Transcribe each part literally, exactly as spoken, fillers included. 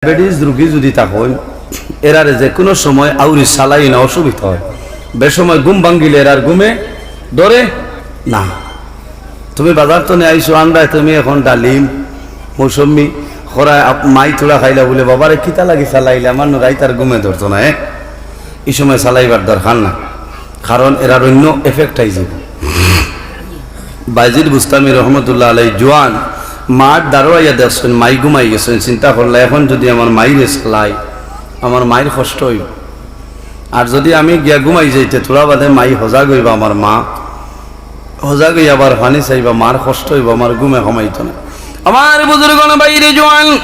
ডায়াবেটিস রুগী যদি থাকইন, এরারে যে কুনু সময় আউরি চালাইন অসুবিধা অয়, বেসময় ঘুম ভাঙ্গিলে এরার ঘুমে ধরে না। তুমি বাজার তনে আইছো, আনরায় তুমি এখন ডালিম, মৌসুম্বি, খরা, আপ-, মাই থুড়া খাইলা বুলে, "বাবারে, কিতা লাগি চালাইলা?" আমার নু রাইত আর ঘুমে ধরতো না, হ্যাঁ? ই সময় চালাইবার দরকার না, কারণ এরার অইন্য effect আইযিবো। বায়েজিদ বুস্তামি রহমতুল্লাহ আলাই জোয়ান মার দারো আইয়া দেখছইন, মাই ঘুমাই গেছইন, চিন্তা করলা, "এখন যদি আমার মাইরে চালাই, আমার মাইর কষ্ট অইবো, আর যদি আমি গিয়া ঘুমাই যাইতে থুড়া বাদে মাই হজাগ অইবা, আমার মা হজাগ অইয়া আবার পানি চাইবা, মার কষ্ট অইবো, আমার ঘুমে ঘুমাইতো না।" আমার বুজুর্গণ, বাইরে জোয়ান,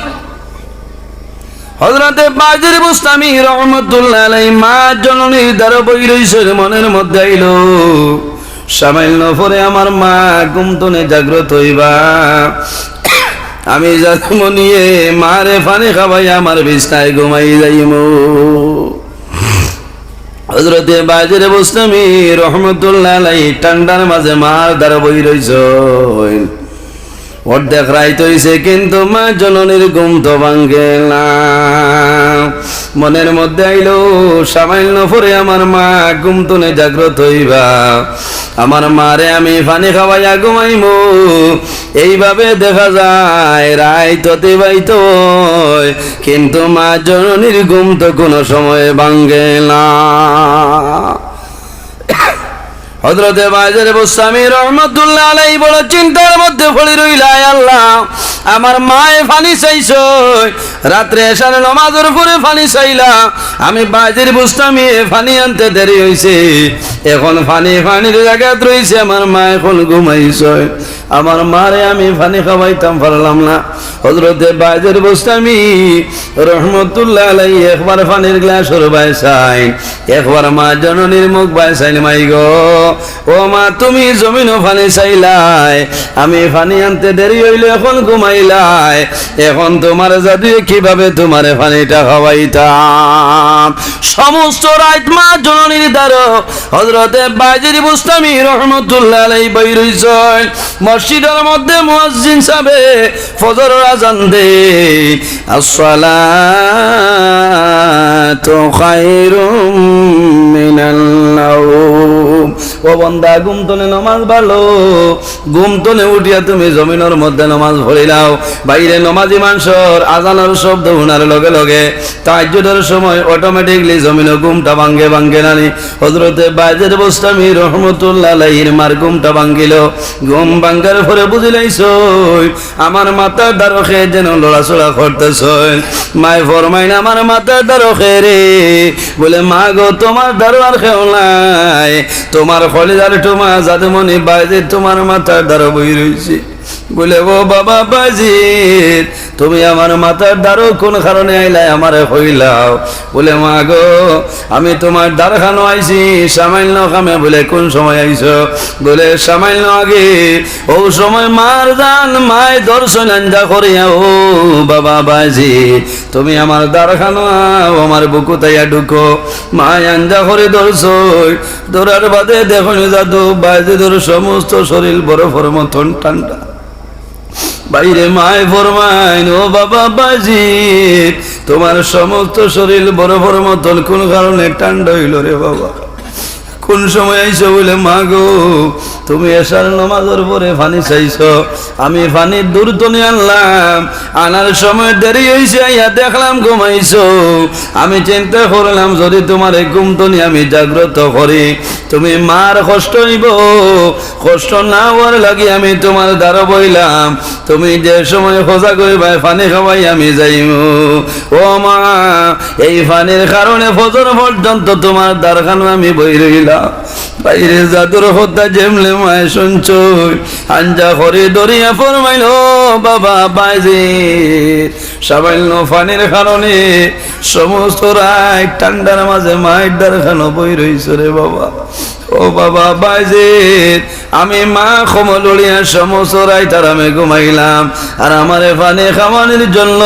হযরতে বাজির বুস্তামি রহমতুল্লাহ আলাই মা জননীর দারো বই রইছইন, মনের মধ্যে আইলো, সামান্য পরে আমার মা ঘুম তনে জাগ্রত অইবা, আমি যাইমু নিয়ে মারে পানি খাওয়াইয়া আমার বিছনায় ঘুমাই যাইমু। হযরতে বাজির বুস্তামি রহমতুল্লাহ আলাই ঠান্ডার মাঝে মার দারো বই রইছইন। অর্ধেক রাইত অইছে, কিন্তু মা জননীর ঘুম তো ভাঙ্গে না। মনের মধ্যে আইলো, সামান্য পরে আমার মা ঘুম তনে জাগ্রত অইবা, আমার মারে আমি পানি খাওয়াইয়া ঘুমাইমু। এইভাবে দেখা যায় রাইত অতিবাহিত অয়, কিন্তু মা জননীর ঘুম তো কুনু সময় ভাঙ্গে না। হযরতে বাজির বুস্তামি রহমতুল্লাহ আলাই বড় চিন্তার মধ্যে পড়ি রইলা, "আয় আল্লাহ, আমার মায়ে পানি চাইছইন, রাত্রে এশার নমাজর পরে পানি চাইলা, আমি বাজির বুস্তামিয়ে পানি আনতে দেরি অইছে, এখন পানি পানির জাগাত রইছে, আমার মা এখন ঘুমাইছইন।" আমার মারে আমি পানি খাওয়াইতাম পারলাম না। হযরতে বাজির বুস্তামি রহমতুল্লাহ আলাই একবার পানির গ্লাসর বায় চাইন, একবার মা জননীর মুখ বায় চাইন, "মাই গো, ও মা, তুমি জমিনো পানি চাইলায়, আমি পানি আনতে দেরি অইলো, এখন ঘুমাইলায়, এখন তুমার জাদুয়ে কিভাবে তুমারে পানিটা খাওয়াইতাম?" সমস্ত রাইত মা জননীর দারো হযরতে বাজির বুস্তামি রহমতুল্লাহ আলাই বই রইছইন। মসজিদর মধ্যে মুয়াজ্জিন সাবে ফজরর আজান দে, "আসসালাতু খায়রুম মিনান নাওম।" ও বন্দা, ঘুম তনে নমাজ ভালো, ঘুম তনে উঠিয়া তুমি জমিনর মধ্যে নমাজ পড়িলাও। বাইরে নমাজি মানষর আজানর শব্দ হুনার লগে লগে তাহাজ্জুদর সময় automatically জমিনো ঘুমটা ভাঙ্গে, ভাঙ্গে নানি? হযরতে বাজির বুস্তামি রহমতুল্লাহ আলাইহির মার ঘুমটা ভাঙ্গিলো। ঘুম ভাঙ্গার পরে বুঝিলাইছইন, আমার মাথার দারো কে যেন লড়াচড়া করতেছইন। মায় ফরমাইন, "আমার মাথার দারো কে রে?" বলে, "মা গো, তুমার দারো আর কেউ নাই, তুমার কলিজার টুমা জাদুমণি বাজিদ তুমার মাথার দারো বই রইছে।" বলে, "ও বাবা বাজিদ, তুমি আমার মাথার দারো কুন কারণে আইলায় আমারে কইলাও?" বলে, "মা গো, আমি তুমার দারখানো আইছি সামান্য কামে।" বলে, "কুন সময় আইছো?" বলে, "সামান্য আগে।" ও সময় মার জান মায় ধরছইন আঞ্জা করিয়া, "ও বাবা বাজিদ, তুমি আমার দারখানো আও, আমার বুকুত আইয়া ঢুকো।" মায় আঞ্জা করি ধরছইন, ধরার বাদে দেখইন জাদু বাজিদর সমস্ত শরীর বরফর মতন ঠান্ডা। বাইরে মায় ফরমাইন, "ও বাবা বাজিদ, তুমার সমস্ত শরীর বরফর মতন কুন কারণে ঠান্ডা অইলো রে বাবা? কুন সময় আইছো?" বলে, "মা গো, তুমি এশার নমাজর পরে পানি চাইছো, আমি পানি দূর তনে আনলাম, আনার সময় দেরি অইছে, আইয়া দেখলাম ঘুমাইছো। আমি চিন্তা করলাম যদি তুমারে ঘুম তনে আমি জাগ্রত করি, তুমি মার কষ্ট অইবো, কষ্ট না অওয়ার লাগি আমি তুমার দারো বইলাম, তুমি যে সময় হজাগ অইবায় পানি খাওয়াই আমি যাইমু।" ও মা, এই পানির কারণে ফজর পর্যন্ত তুমার দারখানো আমি বই রইলাম। বাইরে জাদুর কথা যেমনে মায় শুনছইন, আঞ্জা করি ধরিয়া ফরমাইন, "ও বাবা বাজিদ, সামান্য পানির কারণে সমস্ত রাইত ঠান্ডার মাঝে মায়ের দারখানো বই রইছে রে বাবা। ও বাবা, বাইজিদ, আমি মা কমল উড়িয়া সমস্ত রাইত আরামে ঘুমাইলাম, আর আমারে পানি খাওয়ানির জন্য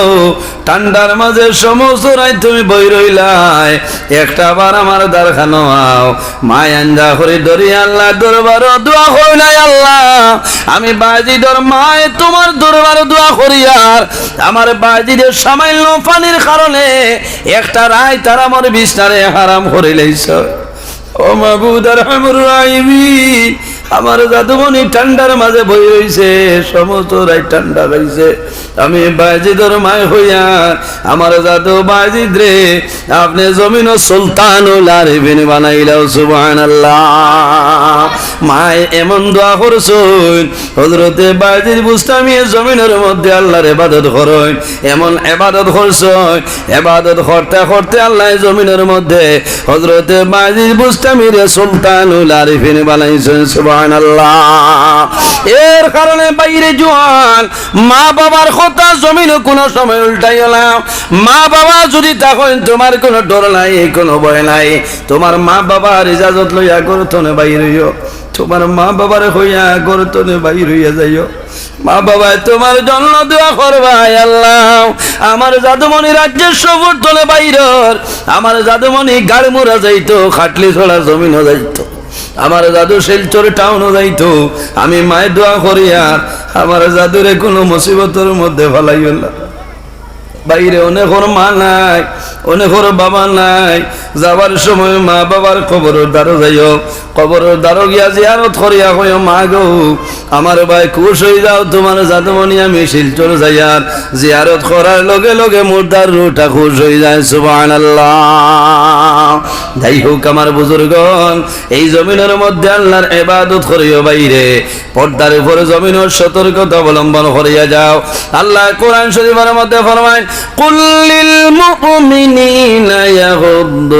ঠান্ডার মাঝে সমস্ত রাইত তুমি বই রইলায়, একটা বার আমার দারখানো আও। মায় আন্দা করি ধরি আল্লার দরবারো দোয়া করি নাই, আল্লাহ, আমি বাইজিদর মায় তোমার দরবারো দোয়া করি, আর আমার বাইজিদর সামান্য পানির কারণে একটা রাইত আরামর বিছনারে হারাম করি লাইছো। ও মাবুদ আরহামুর রাহিমিন, আমার জাদুমণি ঠান্ডার মাঝে বই রইছে, সমস্ত রাইত ঠান্ডা খাইছে। আমি বাইজিদর মায় কইয়ার, আমার জাদু বাইজিদরে আপনে জমিনর সুলতানুল আরিফিন বানাইলাও, সুবহানাল্লাহ। মায় এমন দোয়া করছইন, হযরতে বাইজিদ বুস্তামিয়ে জমিনর মধ্যে আল্লার ইবাদত করইন, এমন ইবাদত করছইন, ইবাদত করতে করতে আল্লায় জমিনর মধ্যে হযরতে বাইজিদ বুস্তামিরে সুলতানুল আরিফিন বানাইছইন, সুবহানাল্লাহ। এর কারণে বাইরে জোয়ান, মা বাবার কথা জমিনো কুনু সময় উল্টাইও না। মা বাবা যুদি থাকইন, তুমার কুনু ডর নাই, কুনু ভয় নাই। তুমার মা বাবার ইজাজত লইয়া ঘর তনে বাইর অইও। তুমার মা বাবারে কইয়া ঘর তনে বাইর অইয়া যাইও। মা বাবায় তুমার জন্য দোয়া করবা, "আয় আল্লাহ, আমার জাদুমণি রাজ্যের সফর তনে বাইরর, আমার জাদুমণি গাড়মুরা যাইতো, খাটলি ছড়া জমিনো যাইতো, আমার জাদু শিলচর টাউনো যাইতো।" আমি মায় দোয়া করিয়ার, আমার জাদুরে কুনু মুসিবতর মধ্যে ফালাইও না। বাইরে অনেকর মা নাই, অনেকর বাবা নাই। যাবার সময় মা বাবার কবরর দ্বারো যাইও, কবরর দ্বারো গিয়া জিয়ারত করিয়া কইও, "মা গো, আমার বায় খুশ অই যাও, তুমার জাদুমণি আমি শিলচর যাইয়ার।" জিয়ারত করার লগে লগে মুর্দার রুহটা খুশ অই যায়। সুবহানাল্লাহ। যাই হোক আমার বুজুর্গন, এই জমিনর মধ্যে আল্লার ইবাদত করিও বাইরে, পর্দার উপরে জমিনর সতর্কতা অবলম্বন করিয়া যাও। আল্লায় কোরআন শরীফর মধ্যে ফরমাইন, "কুল লিল মুমিনিনা ইয়াগুদ্দু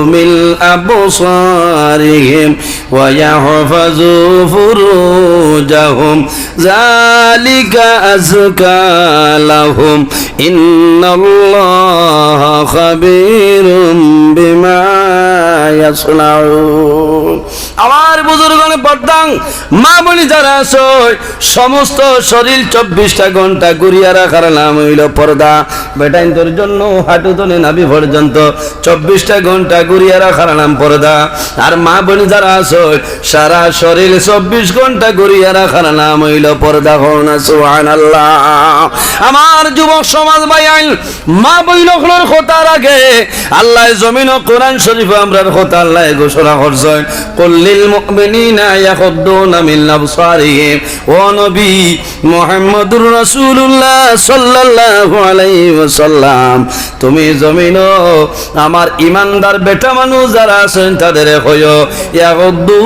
মিন আবসারিহিম ওয়া ইয়াহফাজু ফুরুজাহুম, যালিকা আযকা লাহুম, ইন্নাল্লাহা খাবীরুম বিমা ইয়াসনাউন।" আমার বুজুর্গনে পর্দাং, মা বইন যারা আছো, সমস্ত শরীর চব্বিশটা ঘন্টা ঘুরিয়া রাখার নাম অইলো পর্দা। বেটাইন্তর জন্য হাঁটু তনে নাভি পর্যন্ত চব্বিশটা ঘন্টা ঘুরিয়া রাখার নাম পর্দা। আর মা বইন যারা আছো, সারা শরীর চব্বিশ ঘন্টা ঘুরিয়া রাখার নাম অইলো পর্দা। কও না সুবহানাল্লাহ। আমার যুবক সমাজ ভাইয়াইন, মা বইন অকলর কথার আগে আল্লায় জমিনো কোরআন শরীফো আমরার কথা আল্লায় ঘোষণা করছইন, "কুল লিল মুমিনিনা ইয়াগুদ্দু মিন আবসারিহিম।" ও নবী মুহাম্মদুর রাসূলুল্লাহ সাল্লাল্লাহু আলাইহি ওয়াসাল্লাম, তুমি জমিনো আমার ইমানদার বেটা মানুষ যারা আছইন তাদেরে কইও, "ইয়াগুদ্দু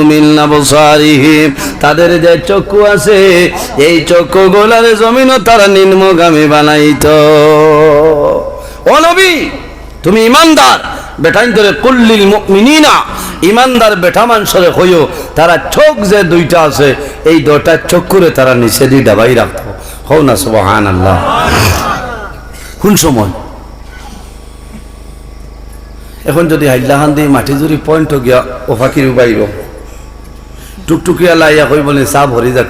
মিন আবসারিহিম।" তাদের যে চক্ষু আছে, এই চক্ষু গোলারে জমিনো তারা নিম্নগামী বানাইতো। ও নবী, তুমি ইমানদার বেটাইন্তরে, "কুল লিল মুমিনিনা", ইমানদার বেটা মানষরে কইও, তারা চোখ যে দুইটা আছে, এই দুইটা চক্ষুরে তারা নিচেদি দাবাই রাখতো। কও না সুবহানাল্লাহ। কোন সময়? এখন যুদি হাইলাকান্দি মাটিজুরি পয়েন্টো গিয়া ও ফাকির উবাইব, টুকটুকি আলা আইয়া কইবো নি, "চা ভরি যাক।"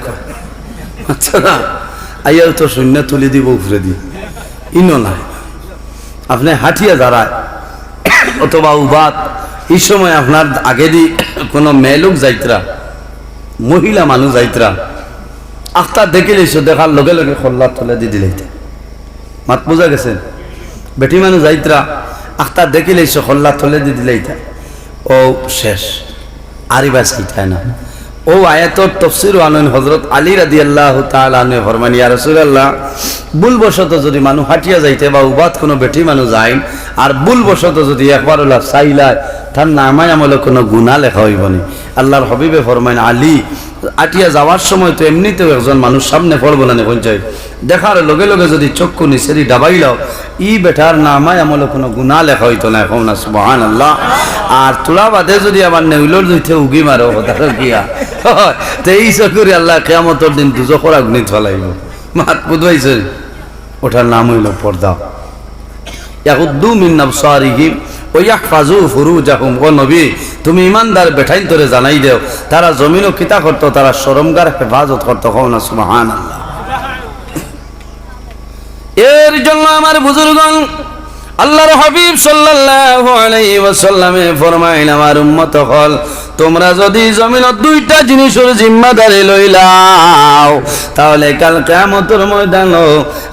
আচ্ছা না, আইয়াও তো শূন্য তুলি দিব উপরেদি। ইনো না। আপনে হাঁটিয়া যারা অথবা উবাত, ই সময় আপনার আগেদি কোনো মেয়েলোক যাইতরা, মহিলা মানুষ যাইতরা, আখতা দেখিলাইছো, দেখার লগে লগে কল্লা তলেদি দিলাইতা। মাত বুঝা গেছে? বেটি মানুষ যাইতরা, আখতা দেখিলাইছো, কল্লা তলেদি দিলাইতা। ও শেষ, আর ইবা চাইতায় না। ও আয়াতর তফসিরো আনইন হযরত আলী রাদিয়াল্লাহু তাআলা আনহু ফরমাইন, "ইয়া রাসূলুল্লাহ, ভুলবশত যুদি মানুষ হাঁটিয়া যাইতে বা উবাত কোনো বেটি মানুষ যাইন, আর ভুলবশত যুদি একবার ওলা চাইলায়, তার নামায় আমলো কোনো গুনাহ লেখা অইবো নি?" আল্লাহর হাবিবে ফরমাইন, "আলী, আটিয়া যাওয়ার সময় তো এমনিতেও একজন মানুষ সামনে পড়বো না নি, কইন চাই? দেখার লগে লগে যুদি চক্ষু নিচেদি দাবাইলাও, ই বেটার নামায় আমলো কোনো গুনাহ লেখা অইতো নায়।" কও না সুবহানাল্লাহ। আর থুড়া বাদে যুদি আবার নেউলর দুইতে উগি মারো, কথা তো কিয়া? তে ই চক্ষুরে আল্লায় কিয়ামতর দিন দুজখর আগুনিত ফালাইবো। মাত বুঝবাইছে? ওটার নাম অইলো পর্দা। ইয়াগুদ্দু মিন আবসারিহিম ওয়া ইয়াহফাজু ফুরুজাহুম। ও নবী, তুমি ইমানদার বেটাইন্তরে জানাই দেও, তারা জমিনো কিতা করতো, তারা শরমগার হেফাজত করতো। কও না সুবহানাল্লাহ। এর জন্য আমার বুজুর্গণ, আল্লাহর হাবিব সাল্লাল্লাহু আলাইহি ওয়াসাল্লামে ফরমাইন, আমার উম্মত অকল, তোমরা যদি জমিনো দুইটা জিনিসর জিম্মাদারি লইলাও, তাহলে কাল কিয়ামতর ময়দানো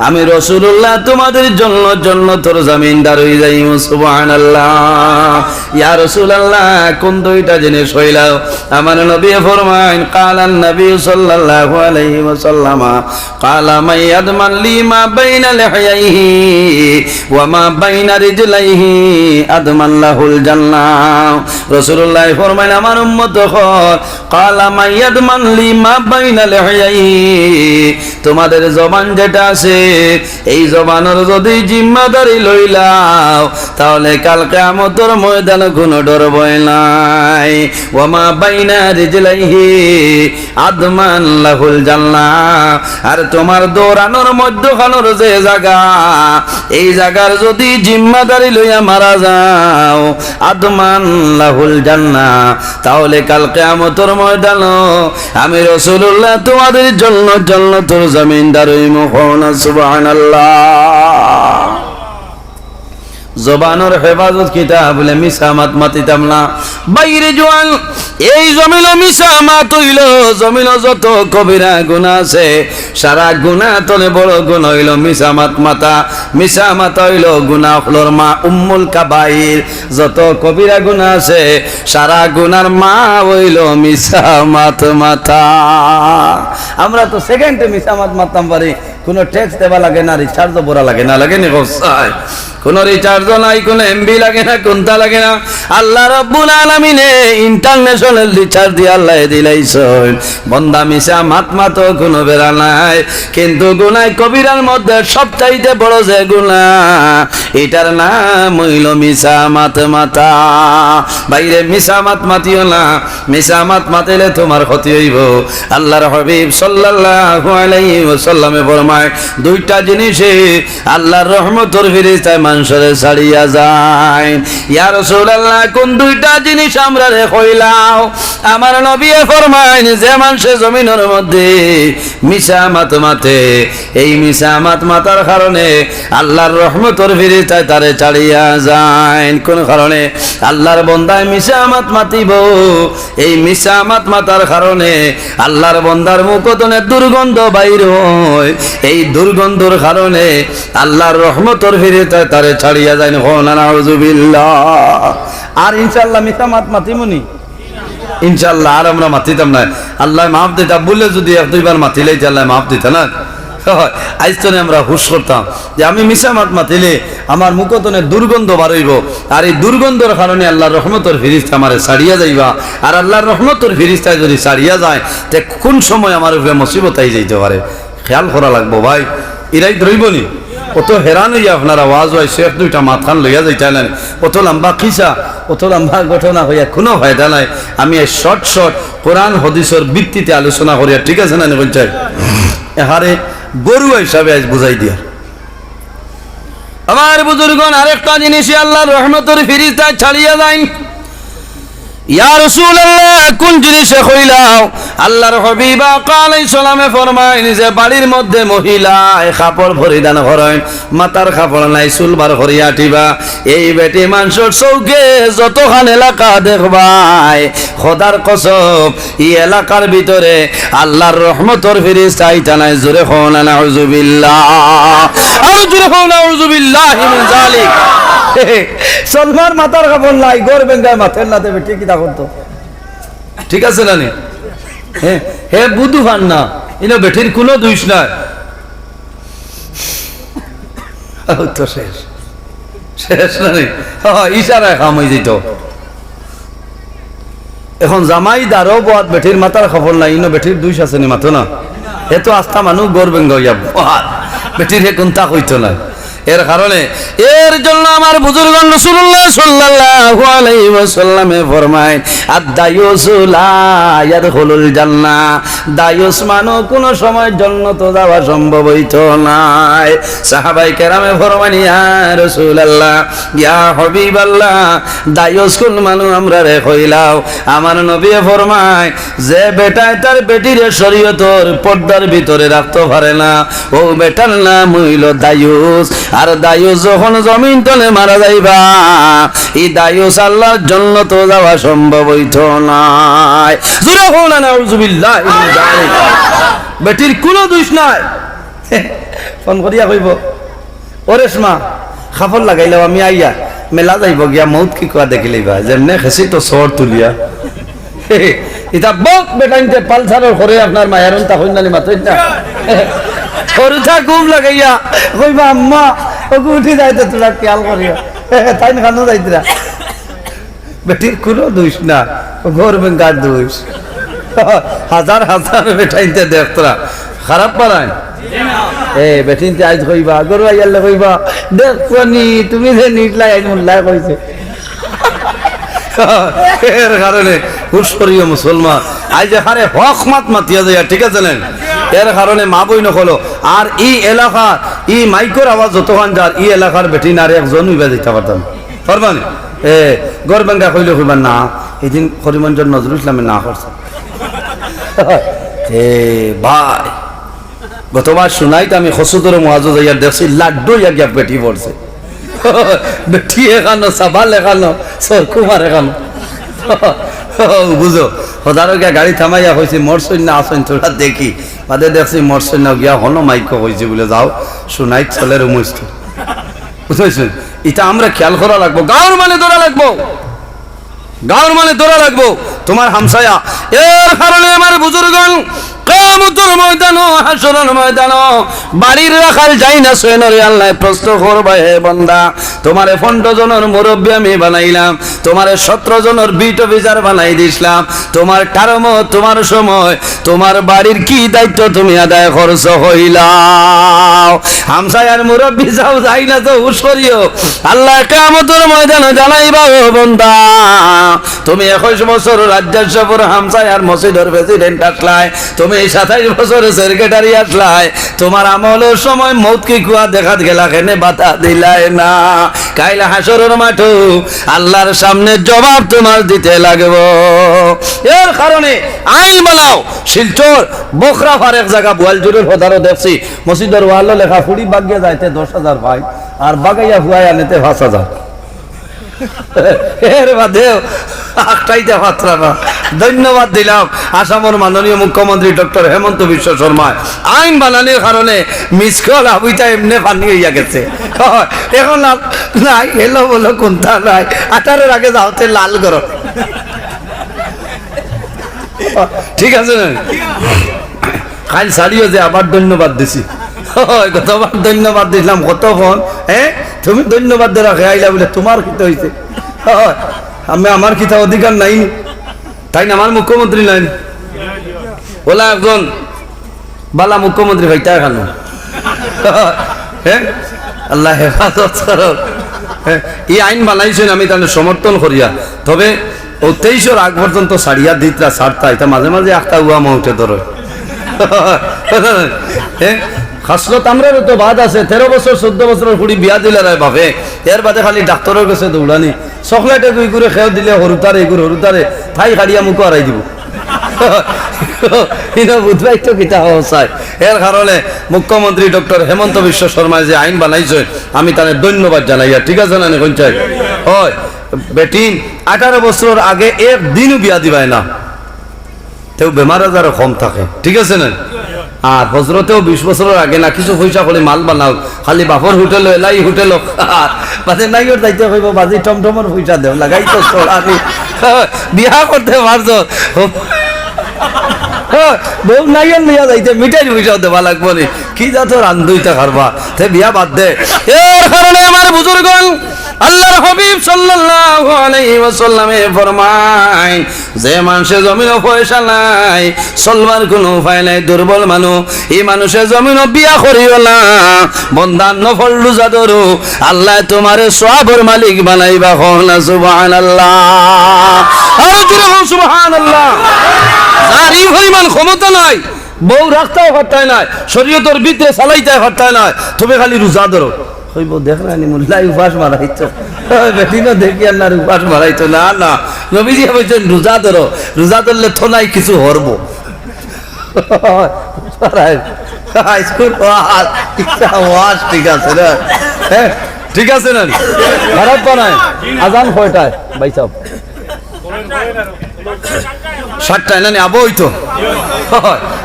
আমি রাসূলুল্লাহ তোমাদের জন্য জন্নতর জামিনদার অই যাইমু। সুবহানাল্লাহ। ইয়া রাসূলুল্লাহ, কোন দুইটা জিনিস অইলাও? আমার নবী ফরমাইন, ক্বালান নবী সাল্লাল্লাহু আলাইহি ওয়াসাল্লাম, ক্বালা মান ইয়াদমান লি মা বাইনা লিহইয়াইহি ওয়া মা বাইনা রিজলাইহি আদমান লাহুল জান্নাহ। রাসূলুল্লাহ ফরমাইন, আমার উম্মত অকল, ক্বালা মান ইয়াদমান লি মা বাইনা লিহইয়াইহি, তোমাদের জবান যেটা আছে, এই জবানর যদি জিম্মাদারি লইলাও, তাহলে কাল কিয়ামতর ময়দানো কোনো ডর ভয় নাই। ওয়া মা বাইনা রিজলাইহি আদমান লাহুল জান্নাহ। আর তোমার দৌড়ানোর মধ্যখানোর যে জাগা, এই জাগার যদি জিম্মাদারি লইয়া মারা যাও, আদমান লাহুল জান্নাহ, তাহলে কাল কিয়ামতর ময়দানো আমি রাসূলুল্লাহ তোমাদের জন্য জন্নতর জামিনদার অইমু। কও না সুবহানাল্লাহ। জবানর হেফাজত কিতা? বলে, মিছা মাত মাতিতাম না। বাইরে জোয়ান, এই জমিনো মিছা মাত অইলো, জমিনো যত কবিরা গুনা আছে, সারা গুনা তনে বড় গুনা অইলো মিছা মাত মাতা। মিছা মাতা অইলো গুনা অকলর মা, উম্মুল কাবাইর। যত কবিরা গুনা আছে, সারা গুনার মা অইলো মিছা মাত মাতা। আমরা তো সেকেন্ডে মিছা মাত মাততাম পারি, কোনো ট্যাক্স দেওয়া লাগে না, রিচার্জও ভরা লাগে না, লাগে নি? কও চাই। কোনো রিচার্জও নাই, কোনো এমবি লাগে না, কোনটা লাগে না। আল্লাহ রাব্বুল আলামিনে ইন্টারন্যাশনাল রিচার্জ দিয়া আল্লাহ দিলাইছইন। বন্দা মিছা মাত মাতো, কোনো বেড়া নাই, কিন্তু গুনাহ কবিরার মধ্যে সবচাইতে বড় যে গুনাহ, এটার নাম অইলো মিছা মাত মাতা। বাইরে মিছা মাত মাতিও না, মিছা মাত মাতিলে তোমার ক্ষতি অইবো। আল্লাহর হাবিব সাল্লাল্লাহু আলাইহি ওয়াসাল্লামে ফরমায়, দুইটা জিনিসে আল্লাহর রহমতর ফিরিস্তায় মানষরে ছাড়িয়া যাইন। ইয়া রাসূলুল্লাহ, কোন দুইটা জিনিস আমরারে কইলাও? আমার নবীয়ে ফরমাইন, যে মানষে জমিনর মধ্যে মিছা মাত মাতে, এই মিছা মাত মাতার কারণে আল্লাহর রহমতর ফিরিস্তায় তারে ছাড়িয়া যাইন। কোন কারণে? আল্লাহর বন্দায় মিছা মাত মাতিবো, এই মিছা মাত মাতার কারণে আল্লাহর বন্দার মুখ তনে দুর্গন্ধ বাইর হয়, এই দুর্গন্ধর কারণে আল্লাহর রহমতর ফিরিস্তায় তারে ছাড়িয়া যাইন। কও না নাউজুবিল্লাহ। আর ইনশাআল্লাহ মিছা মাত মাতিমুনি? ইনশাআল্লাহ আর আমরা মাতিতাম না। আল্লায় মাফ দিতা, ভুলে যদি এক দুইবার মাতিলাইতে আল্লায় মাফ দিতা না। হয়, আইজ তনে আমরা হুশ করতাম যে আমি মিছা মাত মাতিলে আমার মুখ তনে দুর্গন্ধ বার অইবো, আর এই দুর্গন্ধর কারণে আল্লাহর রহমতর ফিরিস্তা আমারে ছাড়িয়া যাইবা। আর আল্লাহর রহমতর ফিরিস্তায় যদি ছাড়িয়া যায়, তে কোন সময় আমার উপরে মুসিবত আই যাইতে পারে, খেয়াল করা লাগবো ভাই। ইরাই ধরইবো নি? অত হেরান অইয়া আপনারা ওয়াজো আইছো, এক দুইটা মাতখান লইয়া যাইতা না নি? অত লম্বা কিসা, অত লম্বা ঘটনা কইয়া কোনো ফায়দা নাই। আমি এই শর্ট শর্ট কোরআন হাদিসর ভিত্তিতে আলোচনা করিয়া, ঠিক আছে না নি? কইন চাই এহারে গরু হিসাবে আইজ বুঝাই দিয়া। আমার বুজুর্গণ, আরেকটা জিনিসে আল্লাহর রহমতর ফিরিস্তায় ছাড়িয়া যাইন। ইয়া রাসূলুল্লাহ, কোন জিনিসে কইলাও? আল্লাহর হাবিব আকা আলাইহিস সালামে ফরমাইন যে বাড়ির মধ্যে মহিলায় কাপড় পরিধান করইন, মাথার কাপড় নাই, চুল বার করিয়া আটিবা। এই বেটি মানষর চউখে যতখান এলাকা দেখবায়, খোদার কসম, ই এলাকার ভিতরে আল্লাহর রহমতর ফিরিস্তা আইতা নায়। জোরে কও না নাউজুবিল্লাহ, আরো জোরে কও নাউজুবিল্লাহি মিন যালিক। সলমার মাথার কাপড় নাই, ঘর বেঙ্গায় মাতের না, তে বেটি কিতা করতো? ঠিক আছে না নি? হে, হে বুধু ফান না, ইনো বেটির কোনো দোষ নাই। ও তো শেষ, শেষ না নি? হ, ইশারায় কাম অই যাইতো। এখন জামাই দারো বওয়াত বেটির মাথার কাপড় নাই, ইনো বেটির দোষ আছে নি? মাতো না। এ তো আস্তা মানুষ ঘর বেঙ্গা অইয়া বওয়াত, বেটির হে কুন্তা কইতো না। এর কারণে, এর জন্য আমার বুজুর্গন রাসূলুল্লাহ সাল্লাল্লাহু আলাইহি ওয়াসাল্লামে ফরমায়, "আদ-দায়ুসু লা ইয়াদখুলুল জান্নাহ।" দায়ুস মানু কুনু সময় জন্নতো যাওয়া সম্ভব অইতো নায়। সাহাবায়ে কেরামে ফরমাইন, "ইয়া রাসূলুল্লাহ, ইয়া হাবিবাল্লাহ, দায়ুস কুন মানু আমরারে কইলাও।" আমার নবীয়ে ফরমায়, যে বেটায় তার বেটিরে শরীয়তর পর্দার ভিতরে রাখতো পারে না, অউ বেটার নাম অইলো দায়ুস। আর দায়ুস যখন জমিন তলে মারা যাইবা, ই দায়ুস আল্লার জন্নতো যাওয়া সম্ভব অইতো নায়। জোরে কও না, নাউজুবিল্লাহি মিন যালিক। বেটির কুনু দুষ নাই। ফোন করিয়া কইবো, "ও রেশমা, কাপড় লাগাইলাও, আমি আইয়া।" মেলা যাইবো গিয়া, মউত কি কুয়া দেখিলাইবা, যেমনে খেছি তো সর তুলিয়া। ইতা বউত বেটাইন্তে পালসারর করে আপনার মায়ারুন তা হইন নানি মাতইন না। হরুতা ঘুম লাগাইয়া কইবা, "আম্মা, ওগু উঠি যাইতে তোরা খেয়াল করিও।" তাইন কানো যাইতরা। বেটির কুনু দুষ না, ঘর ভাঙ্গার দুষ। হাজার হাজার বেটাইন্তে দেখতরা, খারাপ পারায়। এ, বেটিন্তে আইজ কইবা, ঘরো আইয়ারলে কইবা, "দেখছো নি, তুমি যে নিটলাই আইজ মোল্লায় কইছে।" এর কারণে হুশ করিও মুসলমান, আইজ এখানে হক মাত মাতিয়া যাইয়া, ঠিক আছে না? এর কারণে মা বইন অকল, আর ই এলাকা, ই মাইকর আওয়াজ যতখান যার, ই এলাকার বেটিন আর একজন অইবা যাইতা পারতাম, পারবা নি? এ, ঘর ভাঙ্গা কইলে কইবা না, হিদিন করিমগঞ্জর নজরুল ইসলামে না করছে। এ ভাই, গতবার সোনাইত আমি কচুদরম ওয়াজো যাইয়া দেখছি, লাড্ডু অইয়া গিয়া বেটি পড়ছে। বেটি এখানো, সাবাল এখানো, সরকুমার এখানো। বুঝো, হদারো গিয়া গাড়ি থামাইয়া কইছি, "মরছইন না আছইন তোরা দেখি।" বাদে দেখছি মরছইন না, গিয়া হনো মাইকো কইছি বুলে, "যাও, সোনাইত চলের মুস্ত।" বুঝছইন? ইটা আমরা খেয়াল করা লাগবো, গাঁওর মানে ধরা লাগবো। গাঁওর মানে ধরা লাগবো, তোমার হামসায়া। এর কারণে আমার বুজুর্গন, কিয়ামতর ময়দানো, হাশরর ময়দানো, বাড়ির রাখাল যাই না সৈনরে আল্লায় প্রশ্ন করবা, "হে বান্দা, তোমারে পনরো জনর মুরব্বি আমি বানাইলাম, তোমারে সতরো জনর বিট অফিসার বানাই দিছলাম, তোমার টার্ম, তোমার সময়, তোমার বাড়ির কি দায়িত্ব তুমি আদায় করছো কইলাও?" হামসায়ার মুরব্বি যাও যাই না তো হুশ করিও। আল্লায় কিয়ামতর ময়দানো জানাইবা, "ও বান্দা, তুমি একুশ বছর রাজ্যের সফর হামসায়ার মসজিদর প্রেসিডেন্ট আছলায়, তুমি সাতাইশ বছর সেক্রেটারি আছলায়, তোমার আমলর সময় মউত কি কুয়া দেখাত গেলা, কেনে বাধা দিলায় না?" কাইল হাশরর মাঠো আল্লার সামনে জবাব তোমার দিতে লাগবো। এর কারণে আইন বানাও, শিলচর, বখরা ফারেক জাগা, বোয়ালজুড়ির হদারো দেখছি, মসজিদর ওয়ালো লেখা, "ফুড়ি বাগিয়া যাইতে দশ হাজার পাই, আর বাগাইয়া ফুয়াই আনেতে পাঁচ হাজার।" এর বাদেও আখটাইতে পাত্রা না। ধন্যবাদ দিলাম আসামর মাননীয় মুখ্যমন্ত্রী ডক্টর হেমন্ত বিশ্ব শর্মায় আইন বানানির কারণে মিস কল আবুইতা এমনে পানি অইয়া গেছে। এখন আর নাই, এলো বলো কোনটা নাই, আঠারোর আগে যাওতে লাল করো। ঠিক আছে না? কাইল ছাড়িও যে আবার ধন্যবাদ দিছি। ওই গতবার ধন্যবাদ দিছিলাম, কতক্ষণ, হ্যাঁ? তুমি ধন্যবাদ দিয়ে রাখে আইলা বুলে, "তোমার কিতা অইছে?" ওই, আমি, আমার কিতা অধিকার নাই নি? তাইন আমার মুখ্যমন্ত্রী নাইন? ওলা একজন বালা মুখ্যমন্ত্রী পাইতা এখানো। হ্যাঁ? আল্লায় হেফাজত করো। হ্যাঁ? ই আইন বানাইছইন, আমি তানে সমর্থন করিয়া। তবে অউ তেইশর আগ পর্যন্ত ছাড়িয়া দিতরা ছাড়তা, ইতা মাঝে মাঝে আখতা উয়া মউতে ধরে। হ্যাঁ? খাসলত আমরারও তো বাদ আছে, তেরো বছর, চৌদ্দ বছরর ফুড়ি বিয়া দিলার বাপে, এর বাদে খালি ডাক্তরর গেছে দৌড়ানি। চকলেট এগু ইগুরে খেও দিলে হরুতারে, ইগুর হরুতারে, থাই কাড়িয়া মুখো হারাই দিবো। ইনো বুঝবাই তো কিতা অবস্থায়। এর কারণে মুখ্যমন্ত্রী ডক্টর হেমন্ত বিশ্ব শর্মায় যে আইন বানাইছে, আমি তারে ধন্যবাদ জানাইয়ার, ঠিক আছে না নি, কইন চাই? ওই, বেটিন আঠারো বছরর আগে একদিনও বিয়া দিবায় না, তেউ বেমার আজারও কম থাকে, ঠিক আছে না? আর হজরতেও বিশ বছরর আগে না কিছু পয়সা করি মাল বানাও, খালি বাপর হোটেলো, এলাই হোটেলো, আর বাদে নাইওর যাইতে কইবো, "বাজি টমটমর পয়সা দেও, লাগাই তো চড়ানি।" বিয়া করতে পারছো, বউ নাইওর লইয়া যাইতে মিঠাইর পয়সাও দেওয়া লাগবো নি। কি জাতর আন্দুইতা খারবা, তে বিয়া বাদ দে। এর কারণে আমার বুজুর্গন, আল্লার হাবিব সাল্লাল্লাহু সাল্লাল্লাহু আলাইহি ওয়াসাল্লামে ফরমাইন, যে মানষে জমিনো পয়সা নাই, চলবার কুনু উপায় নাই, দুর্বল মানুষ, ই মানষে জমিনো বিয়া করিও না। বন্দা নফল রোজা ধরো, আল্লায় তুমারে সওয়াবর মালিক বানাইবা। কও না সুবহানাল্লাহ। আরো জোরে কও সুবহানাল্লাহ। যার ই পরিমাণ ক্ষমতা নাই, বউ রাখতায় পারতায় নায়, শরীয়তর ভিতরে চালাইতায় পারতায় নায়, তুমি খালি রোজা ধরো। কইবো, "দেখ না নি, মোল্লায় উপাস মারাইতো।" বেটিনও দেখি আল্লার উপাস মারাইতো। না, না, নবীজি কইছইন, "রোজা ধরো, রোজা ধরলে তো নাই কিছু হরবো।" আইজকুর ওয়াজ, ইচ্ছা ওয়াজ ঠিক আছে না? হ্যাঁ, ঠিক আছে না? খারাপ বানায়। আজান কয়টায়, ভাই সাহেব? সাতটায় না নি? আবো অইতো।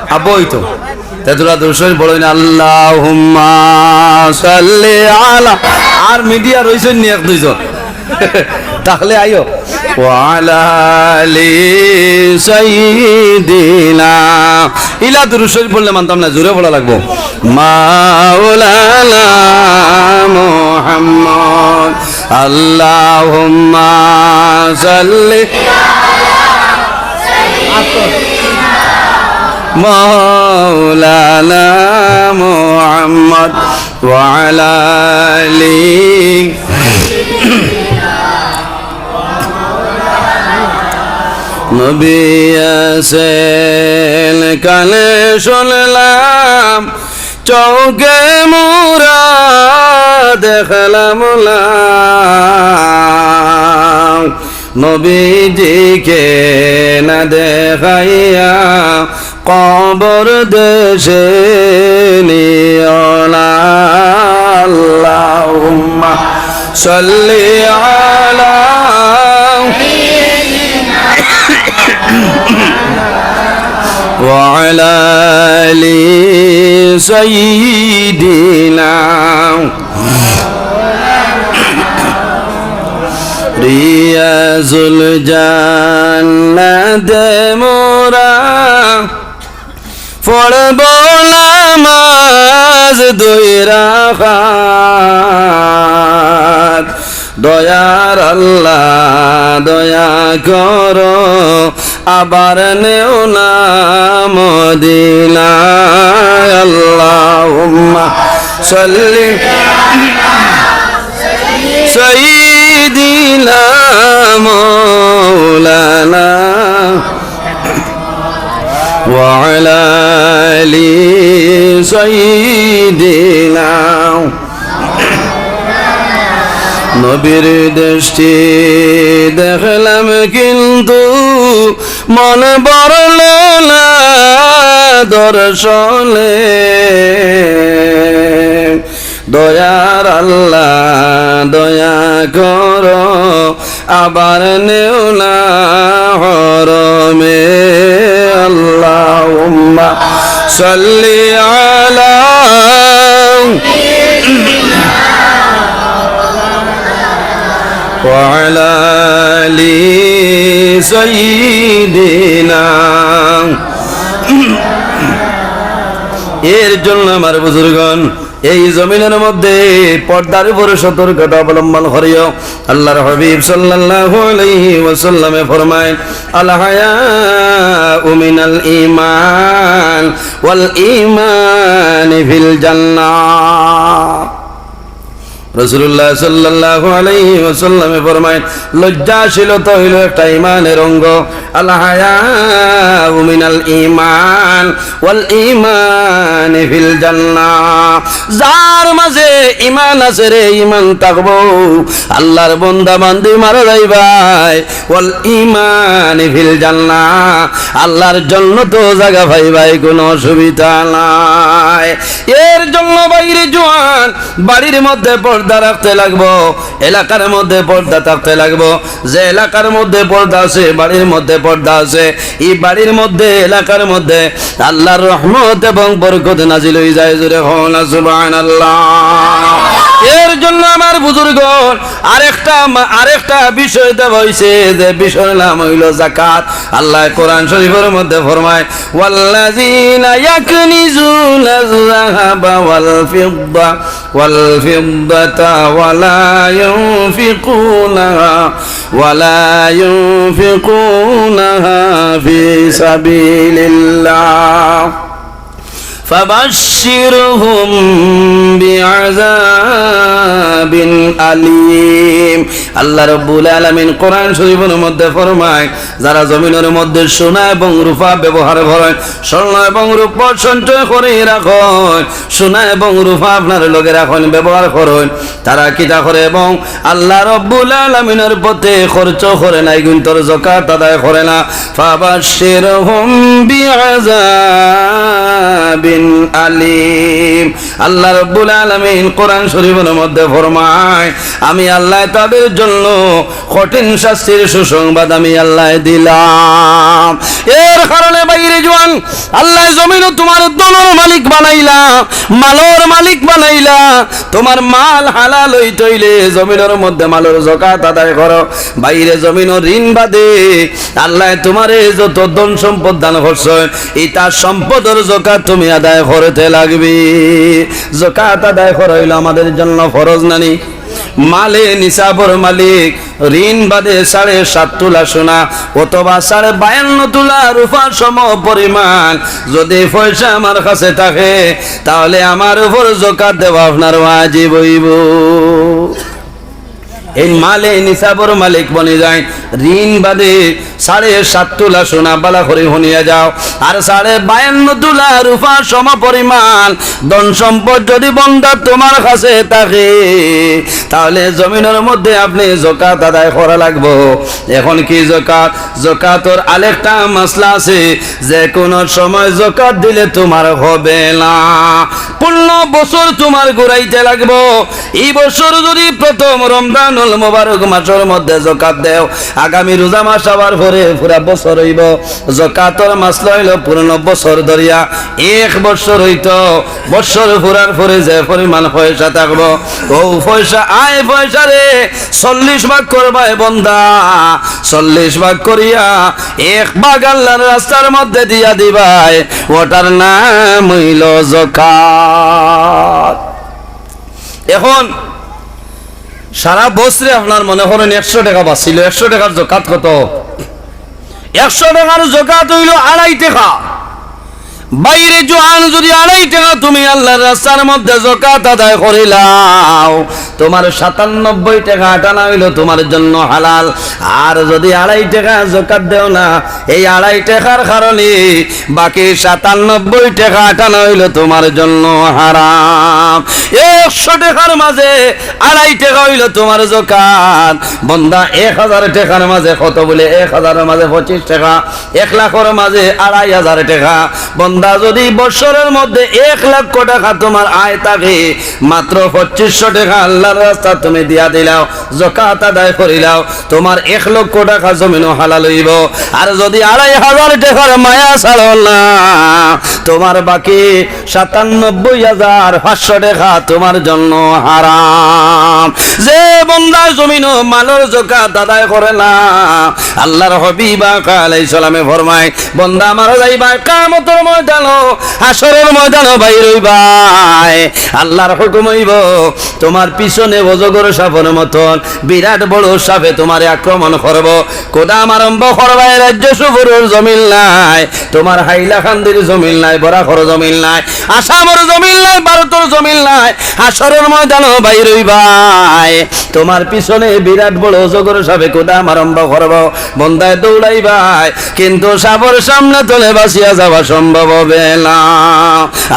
আবো অইতো। তে তোরা দুরুদ শরীফ পড়ইন না, "আল্লাহুম্মা সাল্লি আলা।" আর মিডিয়া রইছইন নি এক দুইজন? তাহলে আইও। "ওয়া আলা আলি সাইয়্যিদিনা।" ইলা দুরুদ শরীফ পড়লে মানতাম না, জোরে পড়া লাগবো। "মাওলানা মুহাম্মদ।" আল্লাহুম্মা সাল্লি মাওলানা মুহাম্মদ ওয়া আলা আলি। নবী আছেন কানে শুনলাম, চউখে মুরা দেখলাম না, নবীজিকে না দেখাইয়া কবর দেশে নিও না। আল্লাহুম্মা সাল্লি আলা ওয়া আলা আলি সাইয়্যিদিনা। রিয়াজুল জান্নাতে মুরা পড়বো নামাজ দুই রাকাত। দয়ার আল্লাহ দয়া করো, আবার নেও না মদিনায়। আল্লাহুম্মা সাল্লি সাইয়্যিদিনা মাওলানা ওয়া আলা আলি সাইয়্যিদিনা। নবীর দেশটি দেখলাম কিন্তু মন ভরল না দর্শনে। দয়ার আল্লাহ দয়া করো, আবার নেও না হরমে। আল্লাহুম্মা সাল্লি আলা ওয়া আলা আলি সাইয়্যিদিনা। এর জন্য আমার বুজুর্গণ, এই জমিনের মধ্যে পর্দার উপরে সতর্কতা অবলম্বন করিও। আল্লাহর হাবিব সাল্লাল্লাহু আলাইহি ওয়াসাল্লামে ফরমায়, "আল হায়াউ মিনাল ঈমান, ওয়াল ঈমান ফিল জান্নাহ।" রাসূলুল্লাহ সাল্লাল্লাহু আলাইহি ওয়াসাল্লামে ফরমায়, লজ্জাশীলতা হইল একটা ইমানের অঙ্গ। আল হায়াউ মিনাল ঈমান ওয়াল ঈমান ফিল জান্নাহ। যার মাঝে ইমান আছে রে, ইমান থাকবো, আল্লাহর বন্দা বান্দি মারা যাইবায়, ওয়াল ঈমান ফিল জান্নাহ, আল্লাহর জন্নতো জাগা পাইবায়, কোনো অসুবিধা নাই। এর জন্য বাইরে জোয়ান বাড়ির মধ্যে পর্দা রাখতে লাগবো, এলাকার মধ্যে পর্দা থাকতে লাগবো। যে এলাকার মধ্যে পর্দা আছে, বাড়ির মধ্যে পর্দা আছে, এই বাড়ির মধ্যে, এলাকার মধ্যে আল্লাহর রহমত এবং বরকত নাজিল হয়ে যায়। জোরে কও না সুবহানাল্লাহ। এর জন্য আমার বুজুর্গ আরেকটা মা-, আরেকটা বিষয় দেওয়া হয়েছে, যে বিষয়ের নাম হইল জাকাত। আল্লাহ কোরআন শরীফের মধ্যে ফরমায়, "ওয়াল্লাযীনা ইয়াকনিজুনায-যাহাবা ওয়াল ফিদ্দা, ওয়াল ফিদ্দাতা ওয়া লা ইউনফিকুনাহা ولا ينفقونها في سبيل الله فبشرهم بعذاب أليم। আল্লাহ রাব্বুল আলামিন কোরআন শরীফর মধ্যে ফরমায়, যারা জমিনর মধ্যে সোনা এবং রূপা ব্যবহার করইন, স্বর্ণ এবং রূপা সঞ্চয় করি রাখইন, সোনা এবং রূপা আপনার লগে রাখইন, ব্যবহার করইন, তারা কিতা করে এবং আল্লাহ রাব্বুল আলামিনর পথে খরচ করে না, ইগুইন্তর যাকাত আদায় করে না, فبشرهم بعذاب أليم। আল্লাহ রাব্বুল আলামিন কোরআন শরীফর মধ্যে ফরমায়, আমি আল্লাহ তাদের জন্য কঠিন শাস্তির সুসংবাদ আমি আল্লাহ দিলাম। এর কারণে ভাইরে জোয়ান, আল্লাহ জমিনো তোমার ধনর মালিক বানাইলা, মালর মালিক বানাইলা। তোমার মাল হালাল অইতে অইলে জমিনর মধ্যে মালর যাকাত আদায় করো। ভাইরে জমিনো ঋণ বাদে আল্লাহ তোমারে যত ধন সম্পদ দান করছইন, ইতা সম্পদর যাকাত তুমি আদায় করতে লাগবে। যাকাত আদায় করা অইলো আমাদের জন্য ফরজ নানি? মালে নিসাবর মালিক ঋণ বাদে সাড়ে সাত তুলা সোনা অথবা সাড়ে বায়ান্ন তুলা রূপা সম পরিমাণ যদি পয়সা আমার কাছে থাকে, তাহলে আমার উপর যাকাত দেওয়া আপনার ওয়াজিব অইবো। এই মালে নিসাবর মালিক বনি যায় ঋণ বাদে সাড়ে সাত তুলা সোনা, বালা করি হুনিয়া যাও, আর সাড়ে বায়ান্ন তুলা রূপা সম পরিমাণ ধন সম্পদ যদি বন্দা তোমার কাছে থাকে, তাহলে জমিনর মধ্যে আপনি যাকাত আদায় করা লাগবো। এখন কি যাকাত? যাকাতর আরেকটা মাসলা আছে, যে কোনো সময় যাকাত দিলে তোমার হবে না, পূর্ণ বছর তোমার ঘুরাইতে লাগবো। এই বছর যদি প্রথম রমজানুল মোবারক মাসর মধ্যে যাকাত দেও, আগামী রোজা মাস আবার পরে পুরা বছর অইবো। যাকাতর মাসলা অইলো পূর্ণ বছর ধরিয়া এক বছর অইতো, বছর পুরার পরে যে পরিমাণ পয়সা থাকবো, ও পয়সা, আয় পয়সারে চল্লিশ ভাগ করবায় বন্দা, চল্লিশ ভাগ করিয়া এক ভাগ আল্লাহর রাস্তার মধ্যে দিয়া দিবায়, ওটার নাম অইলো যাকাত। এখন সারা বছরে আপনার মনে করেন একশো টেকা বাঁচিল, একশো টেকার যাকাত কত? একশো টেকার যাকাত অইলো আড়াই টেকা। ভাইরে জোয়ান, যদি আড়াই টেকা তুমি আল্লাহর রাস্তার মধ্যে যাকাত আদায় করিলাও, তোমার সাতানব্বই টেকা আটানা অইলো তোমার জন্য হালাল। আর যদি আড়াই টেকা যাকাত দেও না, এই আড়াই টেকার কারণে বাকি সাতানব্বই টেকা আটানা অইলো তোমার জন্য হারাম। একশো টেকার মাঝে আড়াই টেকা অইলো তোমার যাকাত। বন্দা, এক হাজার টেকার মাঝে কত? বলে, এক হাজারর মাঝে পঁচিশ টেকা, এক লাখর মাঝে আড়াই হাজার টেকা। বন্দা, যদি বছরর মধ্যে এক লক্ষ টেকা তোমার আয় থাকে, মাত্র পঁচিশশো টেকা আল্লাহর রাস্তাত তুমি দিয়া দিলাও, যাকাত আদায় করিলাও, তোমার এক লক্ষ টেকা জমিনো হালাল অইবো। আর যদি আড়াই হাজার টেকার মায়া ছাড়ো না, তোমার বাকি সাতানব্বই হাজার পাঁচশো টেকা তোমার জন্য হারাম। যে বন্দা জমিনো মালর যাকাত আদায় করে না, আল্লাহর হাবিব আকা আলাইহিস সালামে ফরমায়, বন্দা মারা যাইবায়, কিয়ামতর ময়দানো, হাশরর ময়দানো বাইর অইবায়, আল্লাহর হুকুম অইবো, তোমার পিছনে অজগর সাপর মতন বিরাট বড় সাপে তোমারে আক্রমণ করবো। কুদাম আরম্ভ করবায়, রাজ্য সুপুরর জমিন নাই, তোমার হাইলাকান্দির জমিন নাই, বরাকর জমিন নাই, আসামর জমিন নাই, ভারতর জমিন নাই, হাশরর ময়দানো বাইর অইবায়, তোমার পিছনে বিরাট বড় অজগর সাপে কুদাম আরম্ভ করবো। বন্দায় দৌড়াইবায়, কিন্তু সাপর সামনে তলে বাঁচিয়া যাওয়া সম্ভব হবে না।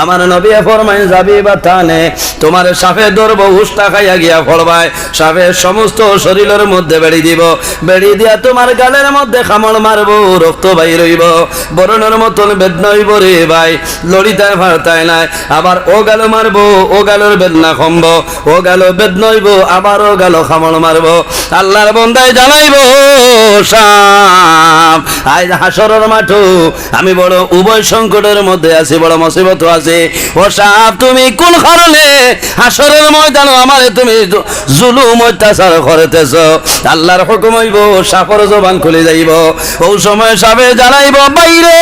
আমার নবী ফরমাইন, যাবি বা তানে, তোমার সাপে ধরবো, হুশটা খাইয়া গিয়া পড়বায়, সাপে সমস্ত শরীরর মধ্যে বেড়ি দিবো, বেড়ি দিয়া তোমার গালর মধ্যে কামড় মারবো, রক্ত বাইর অইবো, বরণর মতন বেদনা অইবো রে ভাই, লড়িতায় পারতায় নায়। আবার অউ গালো মারবো, অউ গালর বেদনা কমবো, অউ গালো বেদনা অইবো, আবার অউ গালো কামড় মারবো। আল্লাহর বন্দায় জানাইবো, সাপ, আইজ হাশরর মাঠো আমি বড় উভয় সংকটর মধ্যে আছি, বড় মুসিবতো আছি। ও সাপ, তুমি কোন কারণে হাশরর ময়দানো আমারে তুমি জু-, জুলুম অত্যাচার করতেছো? আল্লাহর হুকুম অইবো, সাপর জবান খুলি যাইবো। অউ সময় সাপে জানাইবো, ভাইরে,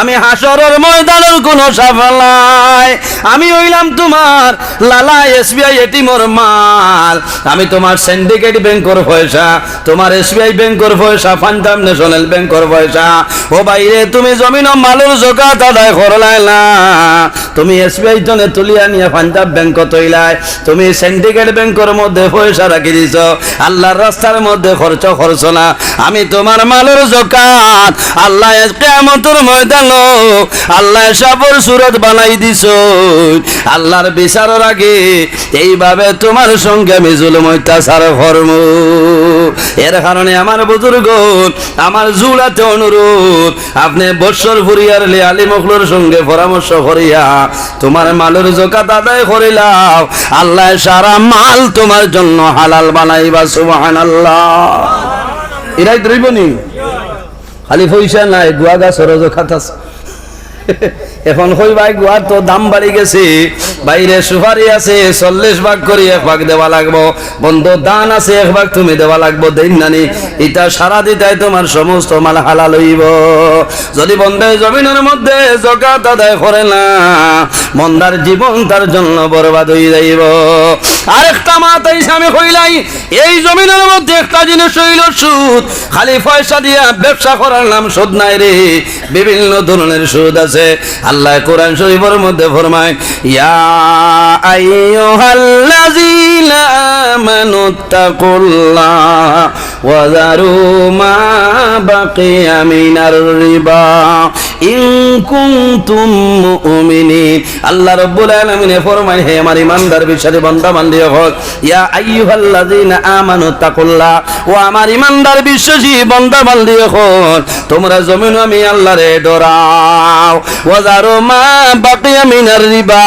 আমি হাশরর ময়দানর কোনো সাপ নায়, আমি অইলাম তোমার লালা এসবিআই এটিএমর মাল। আমি তুমার সিন্ডিকেট ব্যাংকর পয়সা, তুমার এসবিআই ব্যাংকর পয়সা, পাঞ্জাব ন্যাশনাল ব্যাংকর পয়সা, ও ভাইরে, তুমি জমিনো মালর জকাত আদায় করলায় না, তুমি এসবিআই তনে তুলিয়া নিয়া পাঞ্জাব ব্যাংকো থইলায়, তুমি সিন্ডিকেট ব্যাংকর মধ্যে পয়সা রাখি দিছো, আল্লার রাস্তার মধ্যে খরচ করছো না। আমি তুমার মালর জকাত আল্লায় আইজ কিয়ামতর ময়দানো আল্লায় সাপর সুরত বানাই দিছইন। আল্লার বিচারর আগে এইভাবে তুমার সঙ্গে আমি জুলুম অত্যাচার করমু। এর কারণে আমার বুজুর্গন, আমার জুড়াতে অনুরোধ, আপনে বৎসর ফুরিয়ার লে আলিম অকলর সঙ্গে পরামর্শ করিয়া তুমার মালর জকাত আদায় করিলাও, আল্লায় সারা মাল তুমার জন্য হালাল বানাইবা। সুবহানাল্লাহ। ইরাই ধরইবনি? খালি পয়সা নাই, গুয়া গাছরও জকাত আছে। এখন কইবায়, গুয়ার তো দাম বাড়ি গেছে, ভাইরে সুপারি আছে, চল্লিশ ভাগ করি এক ভাগ দেওয়া লাগবো, বন্দো ধান আছে এক ভাগ তুমি দেওয়া লাগবো, দেইন নানি? ইতা সারা দিতায় তুমার সমস্ত মাল হালাল অইবো। যদি বন্দায় জমিনর মধ্যে জকাত আদায় করে না, বন্দার জীবন তার জন্য বরবাদ অই যাইবো। আরেকটা মাত আইছে আমি কইলাই, এই জমিনর মধ্যে একটা জিনিস অইলো সুদ। খালি পয়সা দিয়া ব্যবসা করার নাম সুদ নায় রে, বিভিন্ন ধরনের সুদ আছে। আল্লায় কোরআন শরীফর মধ্যে ফরমায়, ইয়া আইয়ুহাল্লাযীনা আমানুত্তাকুল্লাহা ওয়া যারু মা বাকিয়া মিনার রিবা ইন কুনতুম মুমিনিন। আল্লাহ রাব্বুল আলামিনে ফরমায়, হে আমার ইমানদার বিশ্বাসী বান্দা বান্দি অকল, ইয়া আইয়ুহাল্লাযীনা আমানুত্তাকুল্লাহ, ও আমার ইমানদার বিশ্বাসী বান্দা বান্দি অকল, তুমরা জমিনো আমি আল্লারে ডরাও। ওয়া যারু মা বাকিয়া মিনার রিবা,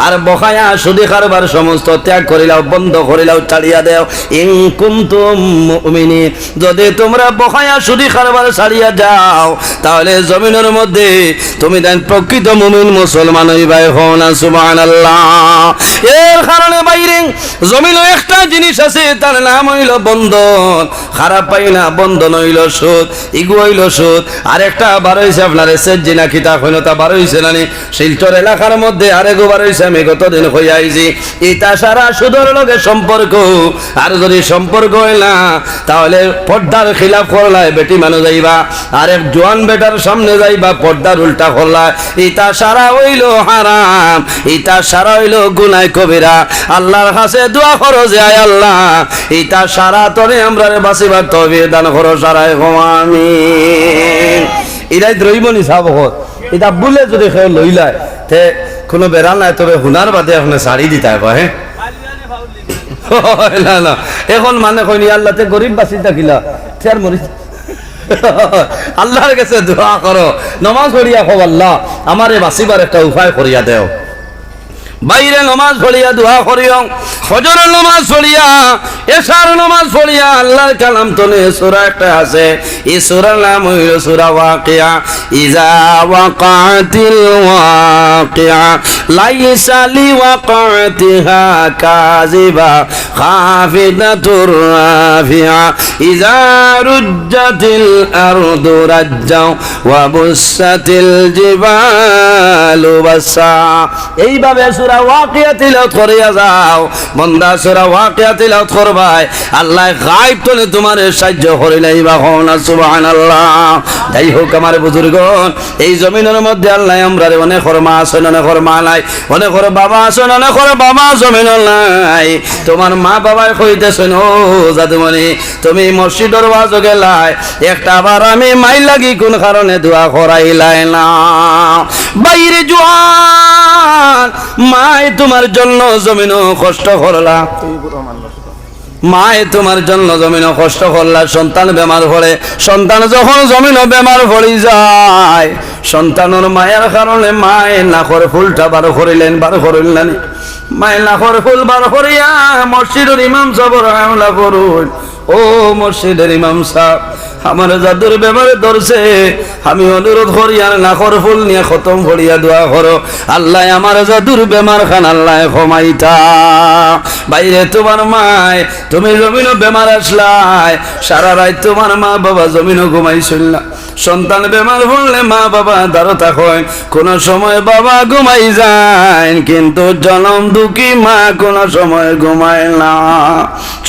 আর বকায়া সুদি কারবার সমস্ত ত্যাগ করিলাও, বন্ধ করিলাও, ছাড়িয়া দেও। ইন কুনতুম মুমিনিন, যদি তুমরা বকায়া সুদি কারবার ছাড়িয়া যাও, তাহলে জমিনর মধ্যে তুমি তাইন প্রকৃত মুমিন মুসলমান অইবায়। কও না সুবহানাল্লাহ। এর কারণে ভাইরে, জমিনো একটা জিনিস আছে, তার নাম অইলো বন্ধন। খারাপ পাইও না, বন্ধন অইলো সুদ, ইগু অইলো সুদ। আরেকটা বার অইছে, আপনারে সেজ্জি না কিতা কইন, তা বার অইছে না নি? শিলচর এলাকার মধ্যে আরেকগু বার অইছে, আমি গত দিন কইয়া আইছি। ইতা সারা সুদর লগে সম্পর্ক, আর যদি সম্পর্ক অয় না, তাহলে পর্দার খিলাফ করলায় বেটি মানুষ যাইবা, আর এক জোয়ান বেটার সামনে যাইবা পর্দার উল্টা করলায়। ইতা সারা অইলো হারাম, ইতা সারা অইলো গুনায় কবিরা। আল্লাহর কাছে দোয়া করো যে, আয় আল্লাহ, ইতা সারা তনে আমরারে বাঁচিবার তৌফিক দান করো, সারায় কও আমিন। ইরাই দ্রৈবনি সাবকত, ইতা বুলে যদি কেউ লইলায়, তে কোনো বেড়া নাই, তবে হুনার বাদে আপনি ছাড়ি দিতায় বা, হ্যাঁ? না, না, এখন মানে কইনি, আল্লাহ তে গরিব বাঁচি থাকিলা, তে আর মরি। আল্লাহর কাছে দোয়া করো, নমাজ পড়িয়া কও, আল্লাহ, আমারে বাঁচিবার একটা উপায় করিয়া দেও। ভাইরে নমাজ পড়িয়া দোয়া করিও, ফজরর নমাজ পড়িয়া, এশার নমাজ পড়িয়া, আল্লাহর কালাম তনে সূরা একটা আছে, এই সূরার নাম অইলো সূরা ওয়াকিয়া। ইজা ওয়াকাতিল ওয়াকিয়া, লাইসা লিওয়াকাতিহা কাযিবা, খাফিদাতুর রাফিয়া, ইজা রুজ্জাতিল আরদু রাজ্জা, ওয়া বুসসাতিল জিবালু বাসসা। এইভাবে সূরা ওয়াকিয়া তিলাওয়াত করিয়া যাও। বন্দা সূরা ওয়াকিয়া তিলাওয়াত করবায়, আল্লায় গায়েব তনে তুমারে সাহায্য করিলাইবা। কও না সুবহানাল্লাহ। যাই হোক, আমার বুজুর্গন, এই জমিনর মধ্যে আল্লায় আমরারে, অনেকর মা আছইন, অনেকর মা নাই, অনেকর বাবা আছইন, অনেকর বাবা জমিনো নাই। তুমার মা বাবায় কইতেছইন, ও জাদুমণি, তুমি মসজিদর ওয়াজো গেলায়, একটা বার আমি মাইর লাগি কোন কারণে দোয়া করাইলায় না? ভাইরে জোয়ান, মায় তুমার জন্য জমিনো কষ্ট করলা, মায় তুমার জন্য জমিনো কষ্ট করলা, সন্তান বেমার পড়ে, সন্তান যখন জমিনো বেমার পড়ি যায়, সন্তানর মায়ার কারণে মায় নাকর ফুলটা বার করিলেন, বার করিল না নি? মায় নাকর ফুল বার করিয়া মসজিদর ইমাম সাবর হামলা করুন, ও মসজিদর ইমাম সাব, আমার জাদুর বেমারে ধরছে, আমি অনুরোধ করিয়ার নাকর ফুল নিয়া খতম পড়িয়া দোয়া করো, আল্লায় আমার জাদুর বেমার খান আল্লায় কমাইতা। ভাইরে তুমার মায়, তুমি জমিনো বেমার আছলায়, সারা রাইত তুমার মা বাবা জমিনো ঘুমাইছইন না। সন্তান বেমার পড়লে মা বাবা দারো থাকইন, কোনো সময় বাবা ঘুমাই যাইন, কিন্তু জনম দুঃখী মা কোনো সময় ঘুমায় না।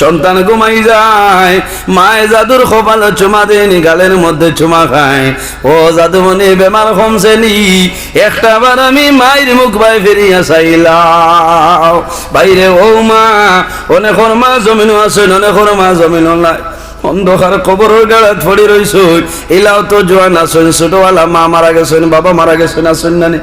সন্তান ঘুমাই যায়, মায়ে জাদুর কপালো চুমা দেয়নি, গালের মধ্যে চুমা খায়। ও জাদুমণি, বেমার কমছে নি? একটা বার আমি মায়ের মুখ বায় ফিরিয়া চাইলাম। বাইরে ও মা, অনেকর মা জমিনো আছইন, অনেকর মা জমিনো নাই। অন্ধকার কবরর গাড়াত পড়ি রইছইন। ইলাও তো জোয়ান আছইন, ছোটওয়ালা মা মারা গেছইন, বাবা মারা গেছইন, আছইন না নি?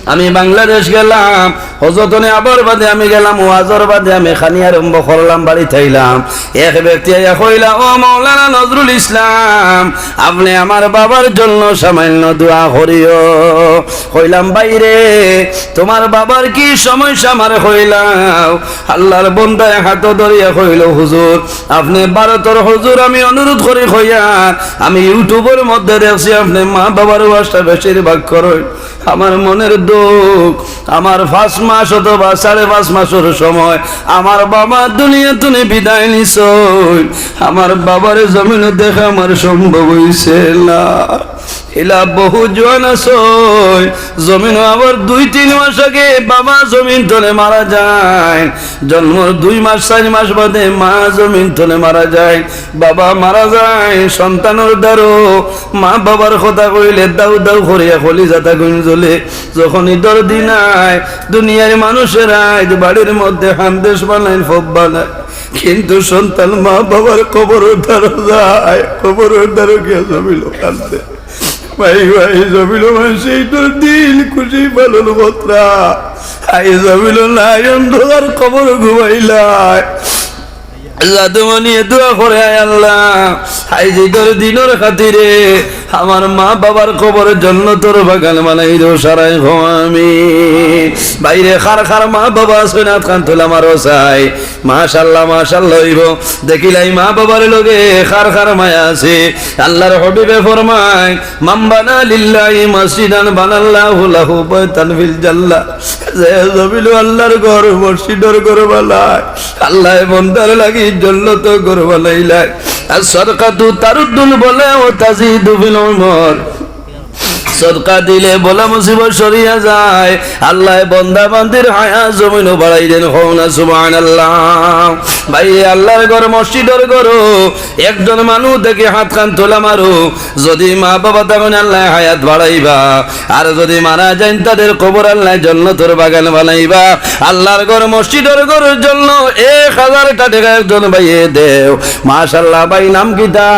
আমি বাংলাদেশ গেলাম, হজরতনে আবার বাদে আমি গেলাম, ওয়াজর বাদে আমি খানি আরম্ভ করলাম, বাড়িত আইলাম। এক ব্যক্তি আইয়া কইলা, "ও মৌলানা নজরুল ইসলাম, আপনে আমার বাবার জন্য সামান্য দোয়া করিও।" কইলাম, "বাইরে, তোমার বাবার কি সমস্যা আমারে কইলাও।" আল্লাহর বন্দায় হাতো ধরিয়া কইল, "হুজুর, আপনে ভারতর হুজুর, আমি অনুরোধ করি কইয়ার, আমি YouTube-র মধ্যে দেখছি আপনে মা বাবার ওয়াজটা বেশিরভাগ করইন। আমার মনের দুঃখ, আমার পাঁচ মাস অথবা সাড়ে পাঁচ মাসর সময় আমার বাবা দুনিয়া তুনে বিদায় নিছইন, আমার বাবারে জমিনো দেখা আমার সম্ভব অইছে না।" ইলা বহু জোয়ান আছইন, জমিনো আবার দুই তিন মাস আগে বাবা জমিন তনে মারা যায়, জন্মর দুই মাস চাইর মাস বাদে মা জমিন তনে মারা যায়। বাবা মারা যায়, সন্তানর দারো মা বাবার কথা কইলে দাউ দাউ করিয়া কলিজাটা গুঞ্জলে। যখন ইদর দিন আয়, দুনিয়ার মানুষের আইজ বাড়ির মধ্যে হান্দেশ বানাইন, ফব বানাইন, কিন্তু সন্তান মা বাবার কবরর দারো যায়, কবরর দারো গিয়া জমিলো কান্দে। ভাই, ভাই, জমিলো মানষে ইদর দিন খুশি পালন কররা, আইজ জমিলো নাই, অন্ধকার কবর ঘুমাইলায়। জাদুমণিয়ে দোয়া করে, "আয় আল্লাহ, আইজ ইদর দিনর খাতিরে আমার মা বাবার কবর জন্নতর বাগান বানাই দেও, সারাই কও আমিন।" বাইরে কার কার মা বাবা আছইন, আতখান তুলা মারো চাই। মাশাআল্লাহ, মাশাআল্লাহ অইবো। দেখিলাই মা বাবার লগে কার কার মায়া আছে। আল্লাহর হাবিবে ফরমায়, "মান বানা লিল্লাহি মসজিদান বানাল্লাহু লাহু বাইতান ফিল জান্নাহ।" যে জমিনো আল্লাহর ঘর, মসজিদর ঘর বানায়, আল্লায় বন্দার লাগি জন্নতর ঘর বানাইলায়। আর সদকাতু তারুদ্দুল বালা ওয়া তাজিদু ফিল উমর। সদকা দিলে বালা মুসিবত সরিয়া যায়। আল্লায় বন্দা বান্দির হায়াত জমিনো বাড়াই দেন, কও না সুবহানাল্লাহ। ভাই, আল্লাহর ঘর, মসজিদর ঘর, একজন মানুষ দেখি আতখান তুলা মারো। যদি মা বাবা থাকইন, আল্লায় হায়াত বাড়াইবা, আর যদি মারা যাইন, তাদের কবর আল্লায় জন্নতর বাগান বানাইবা। আল্লাহর ঘর, মসজিদর ঘরর জন্য এক হাজারটা টেকা একজন ভাইয়ে দেও। মাশাআল্লাহ। ভাই, নাম কিতা?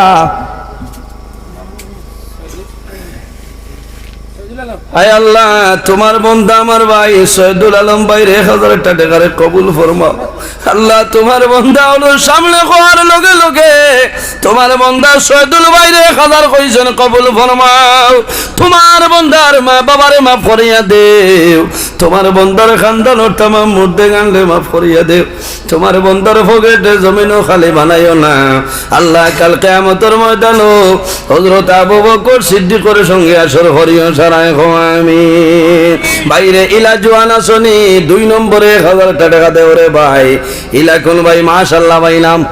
আয় আল্লাহ, তোমার বন্দা আমার ভাই সৈয়দুল আলম ভাইর এক হাজারটা টেকারে কবুল ফরমাও। আল্লাহ, তোমার বন্দা অইলো সামনে কওয়ার লগে লগে তোমার বন্দা সৈয়দুল ভাইরে এক হাজার কইছইন, কবুল ফরমাও। তোমার বন্দার মা বাবারে মাফ করিয়া দেও। তোমার বন্দার খানদানর তামাম মুর্দেগানরে মাফ করিয়া দেও। তোমার বন্দার পকেটে জমিনও খালি বানাইও না। আল্লাহ, কাল কিয়ামতর ময়দানো হযরত আবু বকর সিদ্দিকর সঙ্গে হাশর করিও, সারায় কও আমিন। ভাইরে, ইলা জোয়ান আছইন নি, দুই নম্বরে এক হাজারটা টেকা দেও রে ভাই। ইলা কুন ভাই? মাশাআল্লাহ ভাই, নাম?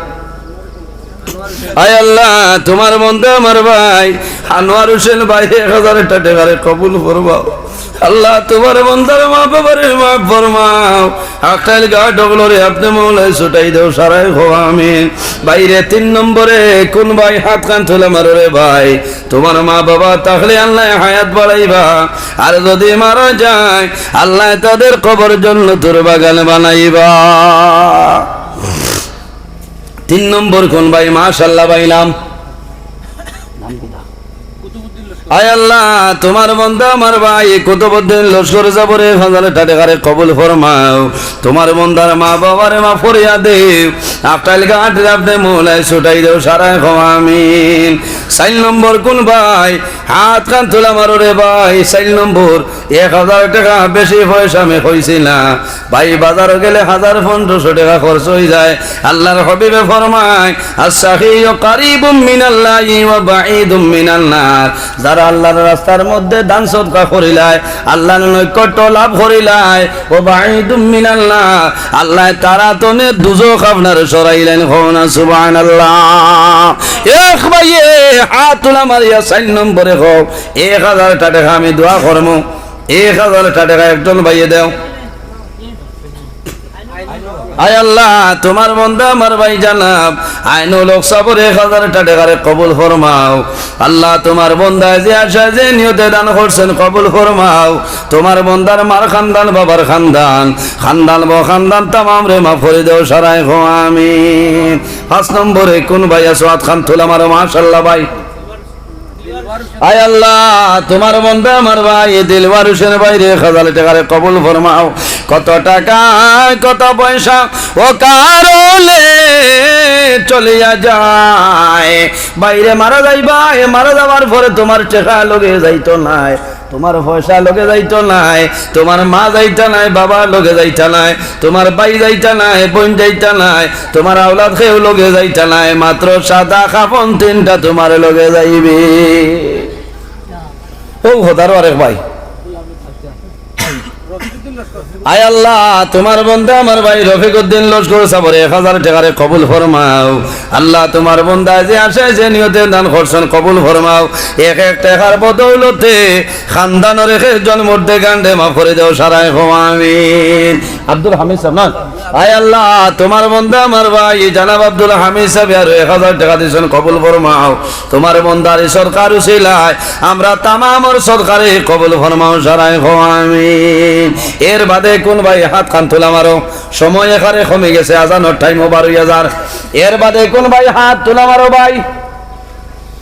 আয় আল্লাহ, তোমার বন্দা আমার ভাই আনোয়ার হোসেন ভাই এক হাজারটা টেকারে কবুল ফরমাও। আল্লাহ, তোমার বন্দার মা বাবারে মাফ ফরমাও। আক্কাইল ঘাট অকলরে আপনে মৌলায় ছুটাই দেও, সারায় কও আমিন। ভাইরে, তিন নম্বরে কুন ভাই? আতখান তুলা মারো রে ভাই। তোমার মা বাবা থাকলে আল্লায় হায়াত বাড়াইবা, আর যদি মারা যায় আল্লায় তাদের কবর জন্নতর বাগান বানাইবা। তিন নম্বর কুন ভাই? মাশাআল্লাহ ভাই, নাম? আয় আল্লাহ, তোমার বন্দা আমার ভাই কুতুবউদ্দিন লস্কর সাবরে এক হাজারটা টেকারে কবুল ফরমাও। তোমার বন্দার মা বাবারে মাফ করিয়া দেও। আক্কাইল ঘাটরে আপনে মৌলায় ছুটাই দেও, সারায় কও আমিন। চাইর নম্বর কুন ভাই? আতখান তুলা মারো রে ভাই। চাইর নম্বর, এক হাজার টেকা বেশি পয়সা আমি কইছি না। ভাই, বাজারো গেলে হাজার পনরোশো টেকা খরচ অই যায়। আল্লাহর হাবিবে ফরমায়, "আস-সাখিয়্যু কারীবুম মিনাল্লাহি ওয়া বাঈদুম মিনান নার।" যার আল্লাহর রাস্তার মধ্যে দান সদকা করিলায়, আল্লাহর নৈকট্য লাভ করিলায়, ও বাঈদুম মিনান্নার, আল্লায় তারা তনে দুজখ আপনারে সরাইলাইন, কও না সুবহানাল্লাহ। এক ভাইয়ে হাত তুলা মারিয়া চাইর নম্বরে কও, এক হাজার টেকা আমি দোয়া করমু, এক হাজার টেকা একজন ভাইয়ে দেও। আয় আল্লাহ, তুমার বন্দা আমার ভাই জনাব আইনুল হক সাবর এক হাজার টেকারে কবুল ফরমাও। আল্লাহ, তুমার বন্দায় যে আশায় যে নিয়তে দান করছইন কবুল ফরমাও। তুমার বন্দার মার খান্দান, বাবার খান্দান, খান্দান বখান্দান তামামরে মাফ করি দেও, সারায় কও আমিন। পাঁচ নম্বরে কুন ভাই আছো? আত খান তুলা মারো, মাশাআল্লাহ ভাই। আয় আল্লাহ, তুমার বন্দা আমার ভাই দিলওয়ার হোসেন ভাইরে এক হাজার টেকারে কবুল ফরমাও। কত টেকা, কত পয়সা অকারণে চলিয়া যায়। ভাইরে মারা যাইবায়, মারা যাওয়ার পরে তুমার টেকা লগে যাইতো নায়, তুমার পয়সা লগে যাইতো নায়, তুমার মা যাইতা নায়, বাবা লগে যাইতা নায়, তুমার ভাই যাইতা নায়, বইন যাইতা নায়, তুমার আওলাদ কেউ লগে যাইতা নায়, মাত্র সাদা কাফন তিনটা তুমার লগে যাইবে। ও খোদার আরেক ভাই। আয় আল্লাহ, তুমার বন্দা আমার ভাই রফিকুদ্দিন লস্কর সাবরে এক হাজার টেকারে কবুল ফরমাও। আল্লাহ, তুমার বন্দা যে আশায় যে নিয়তে দান করছইন কবুল ফরমাও। এক এক টেকার বদৌলতে খান্দানর এক একজন মুর্দেগানরে মাফ করি দেও, সারায় কও আমিন। আব্দুল হামিদ সাব না? আয় আল্লাহ, তুমার বন্দা আমার ভাই জনাব আব্দুল হামিদ সাবে আরো এক হাজার টেকা দিছইন, কবুল ফরমাও। তুমার বন্দার ই সদকার উসিলায় আমরা তামামর সদকারে কবুল ফরমাও, সারায় কও আমিন। এর বাদে কুন ভাই আত খান তুলা মারো? সময় একেবারে কমি গেছে, আজানর টাইমও বারোই যার। এর বাদে কুন ভাই আত তুলা মারো ভাই?